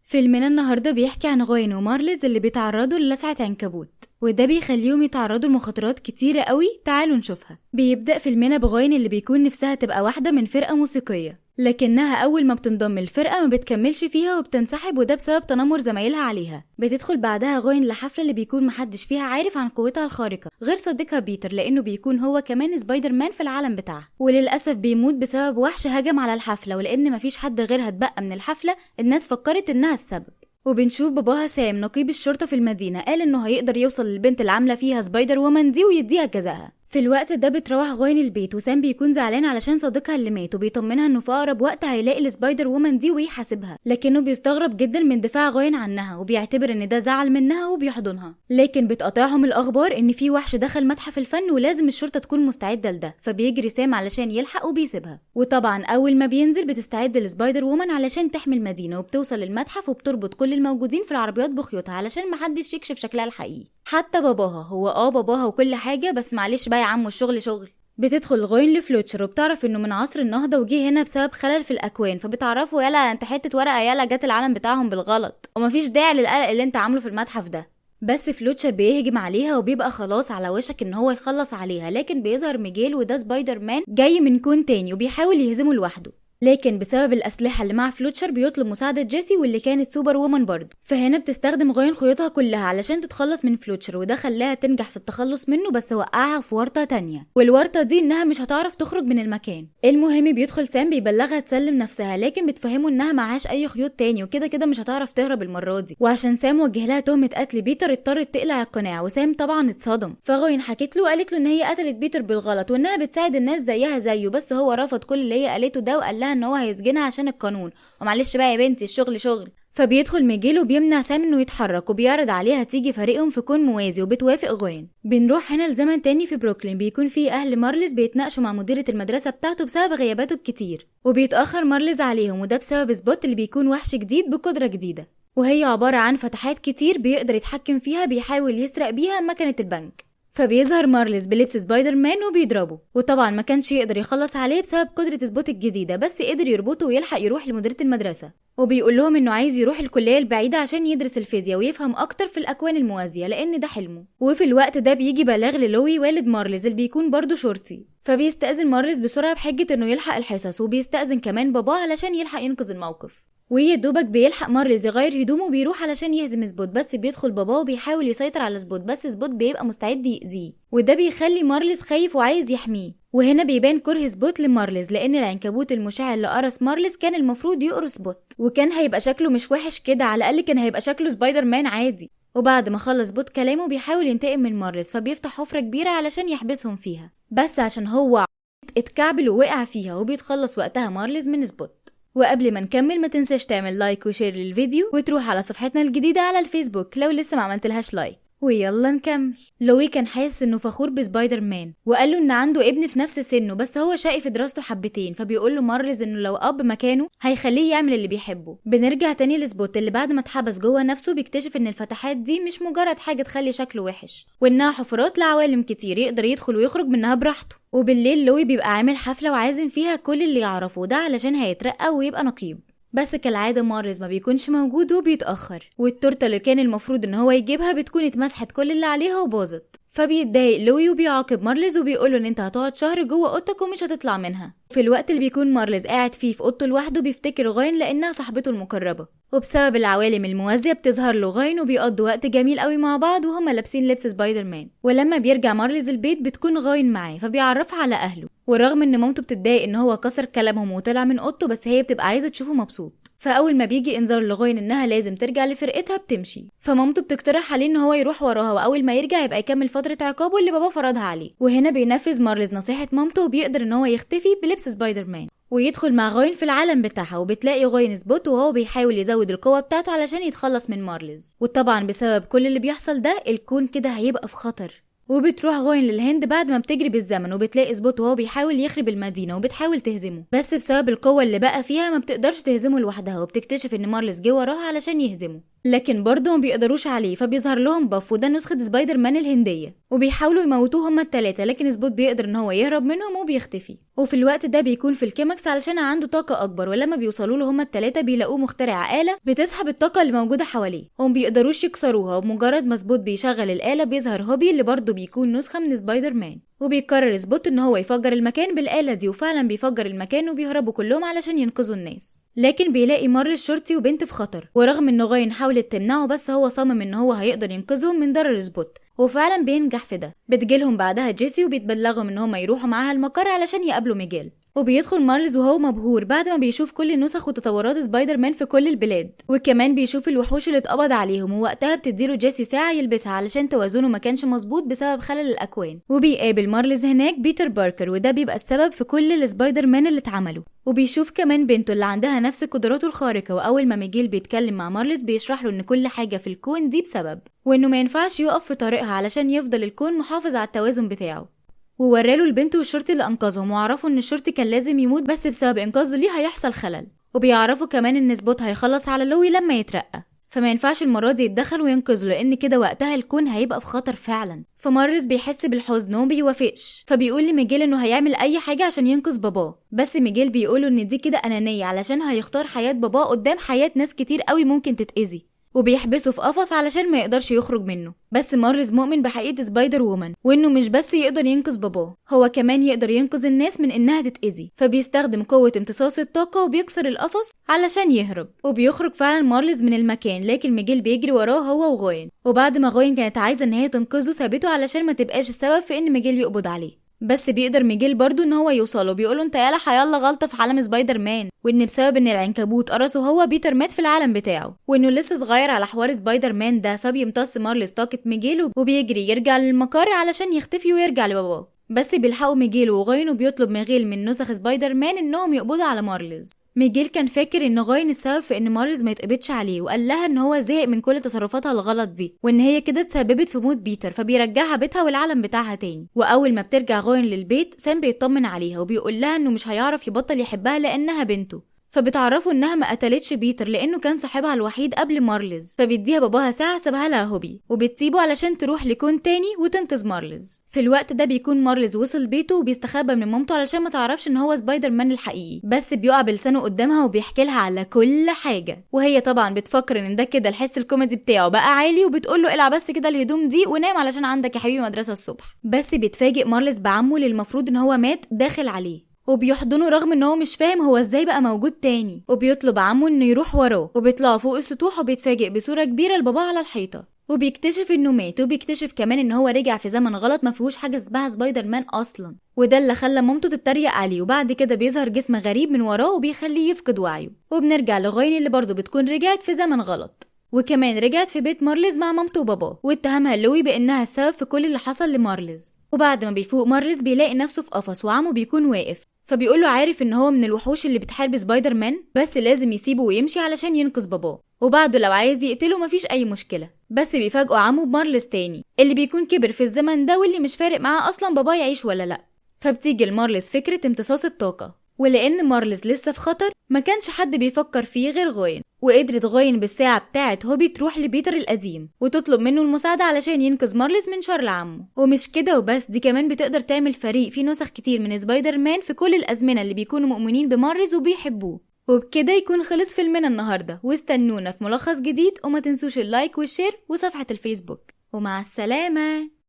فيلمنا النهاردة بيحكي عن غوين ومارلز اللي بيتعرضوا للسعة عنكبوت، وده بيخليهم يتعرضوا لمخاطرات كتيرة قوي. تعالوا نشوفها. بيبدأ فيلمنا بغوين اللي بيكون نفسها تبقى واحدة من فرقة موسيقية، لكنها أول ما بتنضم الفرقة ما بتكملش فيها وبتنسحب، وده بسبب تنمر زمايلها عليها. بتدخل بعدها غوين لحفلة اللي بيكون محدش فيها عارف عن قوتها الخارقة غير صديقها بيتر، لأنه بيكون هو كمان سبايدر مان في العالم بتاعها. وللأسف بيموت بسبب وحش هجم على الحفلة، ولأن مفيش حد غيرها اتبقى من الحفلة الناس فكرت إنها السبب. وبنشوف باباها سام نقيب الشرطة في المدينة قال إنه هيقدر يوصل للبنت اللي عاملة فيها سبايدر وومن دي ويديها جزاها. في الوقت ده بتروح غوين البيت، وسام بيكون زعلان علشان صديقها اللي مات، وبيطمنها انه في اقرب وقت هيلاقي السبايدر وومن دي ويحاسبها، لكنه بيستغرب جدا من دفاع غوين عنها وبيعتبر ان ده زعل منها وبيحضنها. لكن بتقاطعهم الاخبار ان في وحش دخل متحف الفن ولازم الشرطه تكون مستعده لده، فبيجري سام علشان يلحق وبيسيبها. وطبعا اول ما بينزل بتستعد السبايدر وومن علشان تحمي المدينه، وبتوصل للمتحف وبتربط كل الموجودين في العربيات بخيوطها علشان محدش يكشف شكلها الحقيقي، حتى باباها. هو باباها وكل حاجة، بس معلش بقى يا عمو الشغل شغل. بتدخل غوين لفلوتشر وبتعرف انه من عصر النهضة وجه هنا بسبب خلل في الاكوان، فبتعرفه يلا انت حتة ورقة يلا جت العالم بتاعهم بالغلط ومفيش داعي للقلق اللي انت عامله في المتحف ده. بس فلوتشر بيهجم عليها وبيبقى خلاص على وشك ان هو يخلص عليها، لكن بيظهر ميجيل وده سبايدر مان جاي من كون تاني وبيحاول يهزمه لوحده، لكن بسبب الأسلحة اللي مع فلوتشر بيطلب مساعدة جيسي واللي كانت سوبر وومن برضه. فهنا بتستخدم غوين خيوطها كلها علشان تتخلص من فلوتشر، وده خلاها تنجح في التخلص منه، بس وقعها في ورطة تانية، والورطة دي إنها مش هتعرف تخرج من المكان. المهم بيدخل سام بيبلغها تسلم نفسها، لكن بتفهمه إنها معهاش أي خيوط تاني وكده كده مش هتعرف تهرب المرة دي. وعشان سام وجه لها تهمة قتل بيتر اضطرت تقلع القناع، وسام طبعا اتصدم. فغوين حكت له وقالت له إن هي قتلت بيتر بالغلط وإنها بتساعد الناس زيها زيه، بس هو رفض كل اللي هي قالته ده وقال لها ان هو هيسجنها عشان القانون، ومعلش بقى يا بنتي الشغل شغل. فبيدخل ميجيل وبيمنع سام انه يتحرك وبيعرض عليها تيجي فريقهم في كون موازي، وبتوافق غوين. بنروح هنا لزمن تاني في بروكلين، بيكون فيه اهل مارلز بيتناقشوا مع مديرة المدرسة بتاعته بسبب غياباته الكتير، وبيتأخر مارلز عليهم، وده بسبب سبوت اللي بيكون وحش جديد بقدرة جديدة، وهي عبارة عن فتحات كتير بيقدر يتحكم فيها، بيحاول يسرق بيها مكنة البنك. فبيظهر مارلز بلبس سبايدر مان وبيضربه، وطبعا ما كانش يقدر يخلص عليه بسبب قدرة سبوت الجديدة، بس قدر يربطه ويلحق يروح لمديرة المدرسة، وبيقول لهم انه عايز يروح الكلية البعيدة عشان يدرس الفيزياء ويفهم اكتر في الاكوان الموازية لان ده حلمه. وفي الوقت ده بيجي بلاغ للوي والد مارلز اللي بيكون برضه شرطي، فبيستأذن مارلز بسرعة بحجة انه يلحق الحصص، وبيستأذن كمان باباه علشان يلحق ينقذ الموقف. ويا دوبك بيلحق مارلز يغير هدومه وبيروح علشان يهزم سبوت، بس بيدخل باباه وبيحاول يسيطر على سبوت، بس سبوت بيبقى مستعد يأذيه، وده بيخلي مارلز خايف وعايز يحميه. وهنا بيبان كره سبوت لمارلز، لان العنكبوت المشع اللي قرص مارلز كان المفروض يقرص سبوت، وكان هيبقى شكله مش وحش كده، على الاقل كان هيبقى شكله سبايدر مان عادي. وبعد ما خلص سبوت كلامه بيحاول ينتقم من مارلز، فبيفتح حفرة كبيرة علشان يحبسهم فيها، بس عشان هو اتكعبل ووقع فيها، وبيتخلص وقتها مارلز من سبوت. وقبل ما نكمل ما تنساش تعمل like و share للفيديو، وتروح على صفحتنا الجديدة على الفيسبوك لو لسه ما عملتلهاش like. ويلا نكمل. لوي كان حاسس انه فخور بسبايدر مان، وقال له ان عنده ابن في نفس سنه، بس هو شقي في دراسته حبتين، فبيقول له مارلز انه لو اب مكانه هيخليه يعمل اللي بيحبه. بنرجع تاني لسبوت اللي بعد ما اتحبس جوه نفسه بيكتشف ان الفتحات دي مش مجرد حاجه تخلي شكله وحش، وانها حفرات لعوالم كتير يقدر يدخل ويخرج منها براحته. وبالليل لوي بيبقى عامل حفله وعازم فيها كل اللي يعرفه، ده علشان هيترقى ويبقى نقيب. بس كالعادة مارلز ما بيكونش موجود وبيتأخر، والتورتة اللي كان المفروض ان هو يجيبها بتكون اتمسحت كل اللي عليها وباظت. فبيتضايق لوي وبيعاقب مارلز وبيقوله ان انت هتقعد شهر جوه اوضتك ومش هتطلع منها. في الوقت اللي بيكون مارلز قاعد فيه في اوضته لوحده بيفتكر غوين لانها صاحبته المقربة، وبسبب العوالم الموازية بتظهر له غوين وبيقضوا وقت جميل قوي مع بعض وهما لابسين لبس سبايدر مان. ولما بيرجع مارلز البيت بتكون غوين معاه، فبيعرفها على اهله، ورغم ان مامته بتتضايق ان هو كسر كلامهم وطلع من اوضته، بس هي بتبقى عايزه تشوفه مبسوط. فاول ما بيجي انذار لغوين انها لازم ترجع لفرقتها بتمشي، فمامته بتقترح عليه ان هو يروح وراها، واول ما يرجع يبقى يكمل فتره عقابه اللي باباه فرضها عليه. وهنا بينفذ مارلز نصيحه مامته وبيقدر ان هو يختفي بلبس سبايدر مان ويدخل مع غوين في العالم بتاعها، وبتلاقي غوين سبوت وهو بيحاول يزود القوة بتاعته علشان يتخلص من مارلز. وطبعا بسبب كل اللي بيحصل ده الكون كده هيبقى في خطر. وبتروح غوين للهند بعد ما بتجري بالزمن، وبتلاقي سبوت وهو بيحاول يخرب المدينة وبتحاول تهزمه، بس بسبب القوة اللي بقى فيها ما بتقدرش تهزمه لوحدها، وبتكتشف ان مارلز جه وراها علشان يهزمه. لكن برضه ما بيقدروش عليه. فبيظهر لهم باف، وده نسخة سبايدر مان الهندية، وبيحاولوا يموتوه هما التلاتة، لكن سبوت بيقدر ان هو يهرب منهم وبيختفي. وفي الوقت ده بيكون في الكيمكس علشان عنده طاقة اكبر، ولما بيوصلوا له هما التلاتة بيلاقوه مخترع آلة بتسحب الطاقة اللي موجودة حواليه وما بيقدروش يكسروها. ومجرد ما سبوت بيشغل الآلة بيظهر هوبي اللي برضه بيكون نسخة من سبايدر مان، وبيقرر سبوت ان هو يفجر المكان بالآلة دي، وفعلا بيفجر المكان وبيهربوا كلهم علشان ينقذوا الناس. لكن بيلاقي مارلز شرطي وبنت في خطر، ورغم ان غوين حاولت تمنعه بس هو صمم ان هو هيقدر ينقذهم من ضرر سبوت، وفعلا بينجح في ده. بتجيلهم بعدها جيسي وبيتبلغهم ان هم يروحوا معاها المقر علشان يقابلوا ميجيل. وبيدخل مارلز وهو مبهور بعد ما بيشوف كل النسخ وتطورات سبايدر مان في كل البلاد، وكمان بيشوف الوحوش اللي اتقبض عليهم. ووقتها بتديله جيسي ساعة يلبسها علشان توازنه ما كانش مظبوط بسبب خلل الأكوان. وبيقابل مارلز هناك بيتر باركر، وده بيبقى السبب في كل السبايدر مان اللي اتعملوا. وبيشوف كمان بنته اللي عندها نفس قدراته الخارقة. وأول ما ميجيل بيتكلم مع مارلز بيشرح له إن كل حاجة في الكون دي بسبب، وإنه ما ينفعش يقف في طريقها علشان يفضل الكون محافظ على التوازن بتاعه. ووراله البنت والشرطي اللي انقذهم، وعرفوا ان الشرطي كان لازم يموت بس بسبب انقاذه ليه هيحصل خلل. وبيعرفوا كمان ان سبوت هيخلص على لوي لما يترقى، فما ينفعش المرة دي يتدخل وينقذه لان كده وقتها الكون هيبقى في خطر فعلا. فمارلز بيحس بالحزن وما بيوافقش، فبيقول لميجيل انه هيعمل اي حاجة عشان ينقذ باباه، بس ميجيل بيقوله ان دي كده انانية علشان هيختار حياة باباه قدام حياة ناس كتير قوي ممكن تتاذي، وبيحبسه في قفص علشان ما يقدرش يخرج منه. بس مارلز مؤمن بحقيقة سبايدر وومن، وانه مش بس يقدر ينقذ باباه، هو كمان يقدر ينقذ الناس من انها تتأذي. فبيستخدم قوة امتصاص الطاقة وبيكسر القفص علشان يهرب، وبيخرج فعلا مارلز من المكان، لكن ميجيل بيجري وراه هو وغوين. وبعد ما غوين كانت عايزة ان هي تنقذه سابته علشان ما تبقاش السبب في ان ميجيل يقبض عليه. بس بيقدر ميجيل برضو ان هو يوصله، بيقوله انت يالا حيالله غلطه في عالم سبايدر مان، وان بسبب ان العنكبوت قرصة هو بيتر مات في العالم بتاعه، وانه لسه صغير على حوار سبايدر مان ده. فبيمتص مارلز طاقة ميجيل وبيجري يرجع للمقر علشان يختفي ويرجع لباباه. بس بيلحقوا ميجيل وغوين، وبيطلب ميجيل من نسخ سبايدر مان انهم يقبضوا على مارلز. ميجيل كان فاكر ان غوين السبب في ان مارلز ما يتقبضش عليه، وقال لها ان هو زهق من كل تصرفاتها الغلط دي، وان هي كده اتسببت في موت بيتر، فبيرجعها بيتها والعالم بتاعها تاني. واول ما بترجع غوين للبيت سام بيطمن عليها وبيقول لها انه مش هيعرف يبطل يحبها لانها بنته. فبتعرفوا انها ما قتلتش بيتر لانه كان صاحبها الوحيد قبل مارلز، فبيديها باباها ساعة سابها لها هوبي، وبتسيبه علشان تروح لكون تاني وتنقذ مارلز. في الوقت ده بيكون مارلز وصل بيته وبيستخبى من مامته علشان ما تعرفش ان هو سبايدر مان الحقيقي، بس بيقع بلسانه قدامها وبيحكي لها على كل حاجة. وهي طبعا بتفكر ان ده كده الحس الكوميدي بتاعه بقى عالي، وبتقول له العب بس كده الهدوم دي ونام علشان عندك يا حبيبي مدرسه الصبح. بس بيتفاجئ مارلز بعمه اللي المفروض ان هو مات داخل عليه، وبيحضنه رغم ان هو مش فاهم هو ازاي بقى موجود تاني، وبيطلب عمه انه يروح وراه. وبيطلعوا فوق السطوح وبيتفاجئ بصورة كبيرة لباباه على الحيطة، وبيكتشف انه مات، وبيكتشف كمان ان هو رجع في زمن غلط ما فيهوش حاجة اسمها سبايدر مان اصلا، وده اللي خلى مامته تتريق عليه. وبعد كده بيظهر جسم غريب من وراه وبيخليه يفقد وعيه. وبنرجع لغوين اللي برضه بتكون رجعت في زمن غلط، وكمان رجعت في بيت مارلز مع مامته وباباه، واتهمها لوي بانها السبب في كل اللي حصل لمارلز. وبعد ما بيفوق مارلز بيلاقي نفسه في قفص وعمه بيكون واقف، فبيقوله عارف ان هو من الوحوش اللي بتحارب سبايدر مان، بس لازم يسيبه ويمشي علشان ينقذ باباه، وبعده لو عايز يقتله مفيش اي مشكلة. بس بيفاجئوا عمه بمارلز تاني اللي بيكون كبر في الزمن ده واللي مش فارق معاه اصلا باباه يعيش ولا لا. فبتيجي لمارلز فكرة امتصاص الطاقة، ولان مارلز لسه في خطر ما كانش حد بيفكر فيه غير غوين. وقدرت غوين بالساعة بتاعة هوبي تروح لبيتر القديم وتطلب منه المساعدة علشان ينقذ مارلز من شر عمه. ومش كده وبس، دي كمان بتقدر تعمل فريق فيه نسخ كتير من سبايدر مان في كل الأزمنة اللي بيكونوا مؤمنين بمارلز وبيحبوه. وبكده يكون خلص فيلمنا النهاردة، واستنونا في ملخص جديد، وما تنسوش ال like وال share وصفحة الفيسبوك، ومع السلامة.